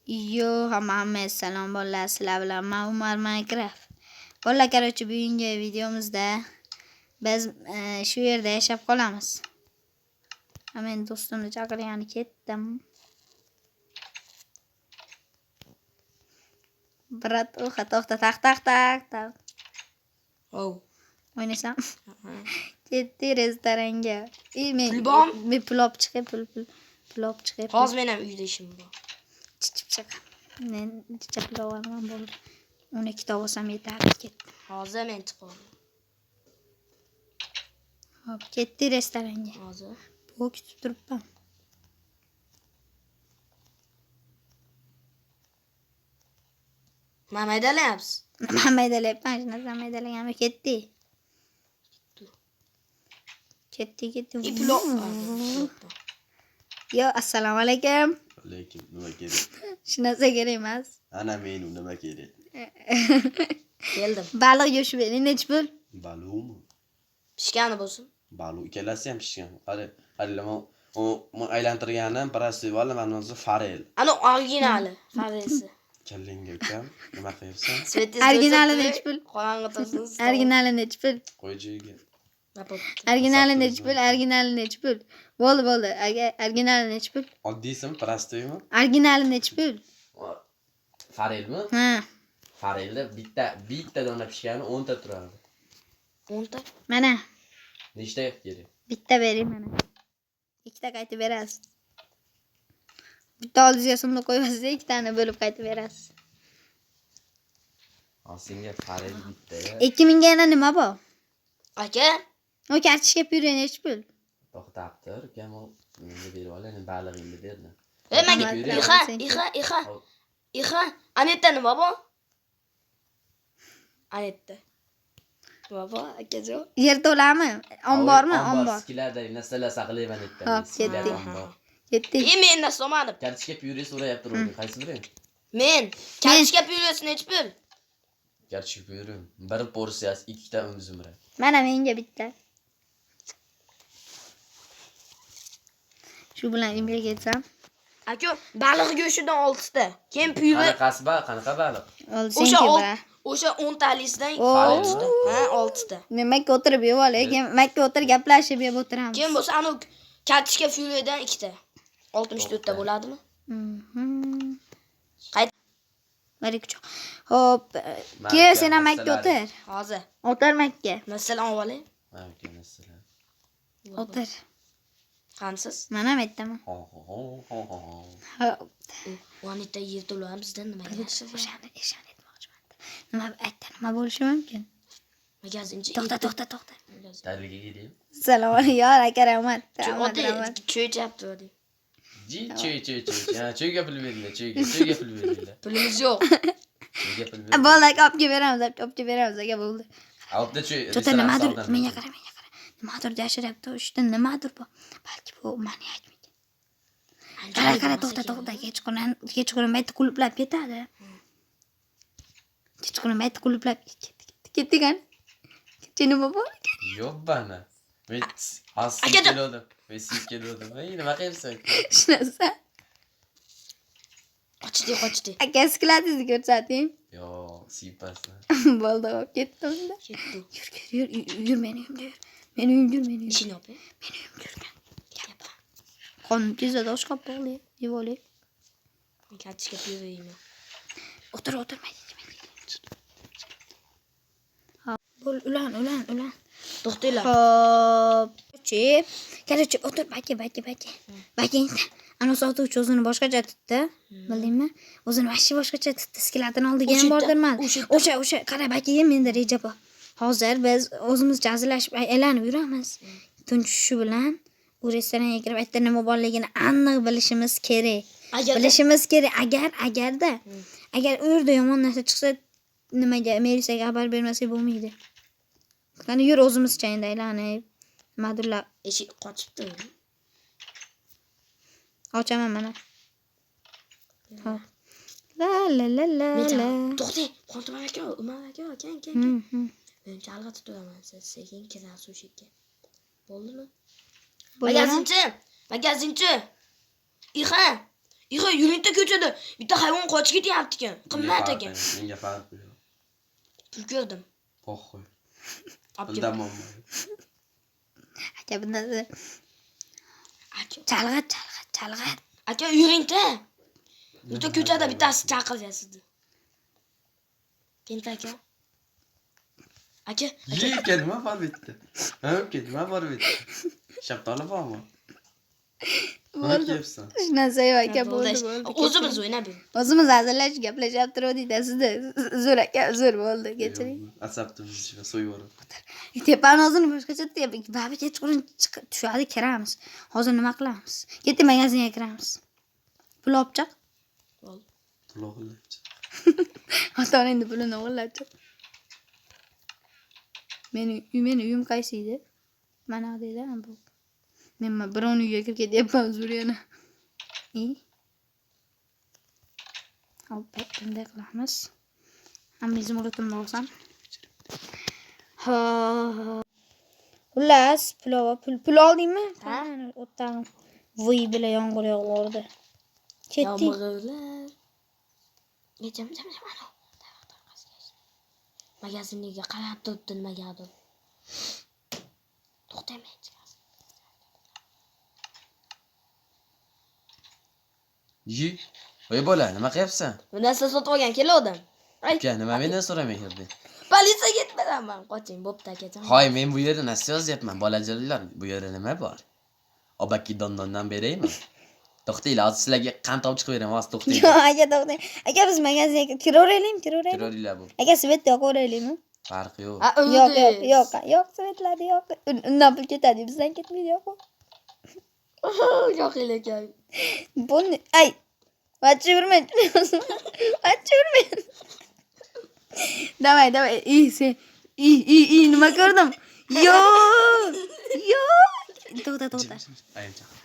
Yo, hammaga salom bolalar, sizlar bilan men Umar Minecraft. Bolalar, короче, bugungi videomizda biz shu yerda yashab qolamiz. Ha, men do'stimni chaqirgani ketdim. Brat, oxa, to'xta, taq taq taq taq. Oh. O'ynasam. Ketdi restoranga. Men Pul bormi? Men pul olib chiqay, pul pul pul olib chiqay. Hozir men ham uyda ishim bor. Chichib chiq. Men chicha pul olaman bo'ldi. 12 ta olsam yetarli ketdi. Hozir men chiqaman. Hop, ketdi restoranga. Hozir. Bu kutib turibman. Nima maydalayapsiz? Nima maydalayapman, hech narsa maydalaganim ketdi. Ketdi, ketdi. Pul Yo, assalomu alaykum. Alaykum, nima kerak? Shu narsa kerak emas. Ana menu nima kerak? Keldim. Baliq go'shti bering, nechi pul? Baluqmi? Pishgani bo'lsin. Baluq ikkalasi ham pishgan. Qara, qaranglar, men aylantirganim простой bola, mana o'zi farel. Ana originali, faresi. Kallangga ukam, nima qilyapsan? Svetingiz Originali o'chib nechi pul? Qorong'i tursin. Originali nechi pul? Qo'y joyiga. Originali nechi pul? Originali nechi pul? Bo'ldi, bo'ldi. Originali nechi pul? Oddiysimi, prostoymi? Originali nechi pul? Farelmi? Ha. Farelda bitta bitta dona pishgani 10 ta turadi. 10 ta. Mana Nechta kerak? bitta bering mana. Ikkita qaytib berasiz. Bitta oldingizga so'mni qo'yasiz, ikkitani bo'lib qaytib berasiz. Hozir senga farel bitta. 2000 ga yana nima bor? Aka, O kartoshka pyure nechi pul? To'xtab tur, ukam, u menga berib ol, endi balig'ingni berdi. ey menga Rahmat, ixa, senga. ixa, ixa. Ixa, ana yerda nima bor? Ana yerda. Nima bor, akajon? Yerto'lami? Ombormi? Ombor. Skilada narsalar saqlayman Hop, ertaga. Skilada ketdik. ombor. Ketdik. E men narsa olmadim. Kartoshka pyure so'rayapti turuvdi. Qaysi biri? Men kartoshka pyuresi nechi pul? Kartoshka pyure bir porsiyasi ikkita zumra. Mana menga bitta. Shu bilan uyga ketsam, Aka, baliq go'shidan 6 ta. Keyin pyure Qanaqasi bor? Qanaqa baliq? oldi o'sha senki bra. o'sha 10 talisidan Oo. 6 ta. Ha, 6 ta. Men makka o'tirib yeb olay, keyin makka o'tirib gaplashib yeb o'tiramiz. Keyin bo'lsa anu kartoshka pyuredan 2 ta. 64 ta bo'ladimi? Mhm. Qayt- Bir ikki uch. Hop, Makka, kel sen ham makka narsalar. o'tir. Hozir. O'tir makka. Masalan olib olay. Ha, uka, narsalar. O'tir. Qansiz? Mana ham aytaman. Ho ho ho ho ho ho. Hop. U anita yerto'la bizdan nima yarashadi? O'shani, o'shani aytmoqchiman. Nima aytdi, nima bo'lishi mumkin? Magazinchi. To'xta, to'xta, to'xta. Dalga keling. Assalomu alaykum, aka, rahmat. Rahmat, rahmat. Cho'ychyapti odi. Ji, choy choy choy. Ha, choyga pul beringlar, choyga, choyga pul beringlar. Pulimiz yo'q. Choyga pul beringlar. Bo'ldi, aka, olib kelib beramiz, olib kelib beramiz, aka, bo'ldi. Olibda choy. To'xta, restoran nimadir, savdoni. menga qara, menga qara. Nimadir yashiryapti, uchta nimadir bor. Balki bu manyakmikan? Qara, qara, to'xta, to'xta, kechqurun, kechqurun bitta qulflab ketadi. Kechqurun bitta qulflab ketdi, ketdi, ketdi qani. Kecha nima bor ekan? Yo'q bana. Men hozir Aka, keluvdim. Men siyib keluvdim. Ey, nima qilyapsan? Shunasa. Qochdi, qochdi. Aka, skladingizni ko'rsating. Yo'q, siypasdan. Bo'ldi, olib ketdi unda. Ketdi. Yur, yur, yur, yur, meni uyimda yur. Meni uyimda yur, meni uyimda. Ishini olib. Meni uyimda yurgan. Qonim kezadi, osh qop bog'li, yeb olay. Kartoshka pyure yeyman. O'tir, o'tir, mayda, mayda. Ha, bo'l, ulan, ulan, ulan. To'xtanglar. Hop. Короче, o'tir, baka, baka, baka. Baka, ana sotuvchi o'zini boshqacha tutdi. Bildingmi? O'zini vahshiy boshqacha tutdi. Skladini oldiga ham O'sha yerda, bordirmadi. o'sha yerda. O'sha, o'sha, qara bakaga menda reja bor. Hozir biz o'zimizcha hazillashib aylanib yuramiz. Tun tushishi bilan u restoranga kirib, aytdi nima borligini aniq bilishimiz kerak. Agar Bilishimiz kerak. Agar, agarda, agar u yerda yomon narsa chiqsa, nimaga militsiyaga xabar bermasak bo'lmaydi. Qani yur o'zimizcha endi aylanib. Nimadirlar eshik qochibdi. ochaman mana. Hop. La la la la Men la. To'xtang, Qontumar aka, Umar aka, aka, aka. Men chalg'itib turaman, siz sekin kirasiz o'sha yerga. Bo'ldimi? Bo'ladimi? Magazinchi, magazinchi. Ixa. Ig'o, yuringda ko'chada bitta hayvon qochib ketyapti ekan. Qimmat ekan. Menga farqi yo'q. Pul ko'rdim. Poxoy. Olib Puldan kel. muammo yo'q. Aka bundan Aka, chalg'at, chalg'at, chalg'at. aka yuringda. Bitta ko'chada bittasi chaqirgan sizni. Kenta aka. Aka, Ye, nima bor bu yerda? Ha, uka, nima bor bu yerda? Shaftoli bormi? Nima Bo'ldi. kiyapsan? Shu narsa yo'q aka, bo'ldi, bo'ldi. O'zimiz o'ynab bering. O'zimiz hazillashib gaplashib turuvdik sizda. Zo'r aka, zo'r bo'ldi, kechiring. Asabni buzishga so'yib yuboradi. Tepani o'zini boshqacha baribir kechqurun tushadi, kiramiz. Hozir nima qilamiz? Ketdik magazinga kiramiz. Pul olib chiq. Bo'ldi. Pul o'g'irlab chiq. Ota-onangni pulini o'g'irlab chiq. Meni uyim qaysi edi? Mana deydi bu. Men birovni uyiga kirib ketyapman zo'r yana. I. Hop, bunday qilamiz. Hamma izmiritimni olsam. Ha. Xullas, pul pul oldingmi? Ha. O'tdan. Voy bila yomg'ir yog'ordi. Ketdik. Yomg'irlar. Jam jam jam ana. Magazinga qarab turibdi nimagadir. To'xtamay chiqasiz. Ye. Voy bola, nima qilyapsan? Bu narsa sotib olgan keluvdim. Ay, Uka, nima mendan so'ramay kirding? politsiya ketmadan qoching, bo'pti akajon. Hoy, men bu yerda narsa yozyapman, bolajonlar. Bu yerda nima bor? Obaki dondondan beraymi? To'xtanglar, hozir sizlarga qand olib chiqib beraman, hozir Yo'q, to'xtanglar. aka to'xtang. Aka biz magazinga kiraveraylikmi, kiraveraylikmi? Kiraveringlar bu. Aka svet yoqaveraylikmi? Farqi yo'q. Ha, Yo'q, yo'q, o'ldi. yo'q, yo'q, svetlar yo'q. Undan pul ketadi, bizdan ketmaydi, yo'q. Yo'q aka. Buni ay. Vachcha yurmang. Vachcha yurmang. Давай, давай. I sen. I, i, i nima ko'rdim? Yo'q. Yo'q. To'xta, to'xta. Ayam chaqir.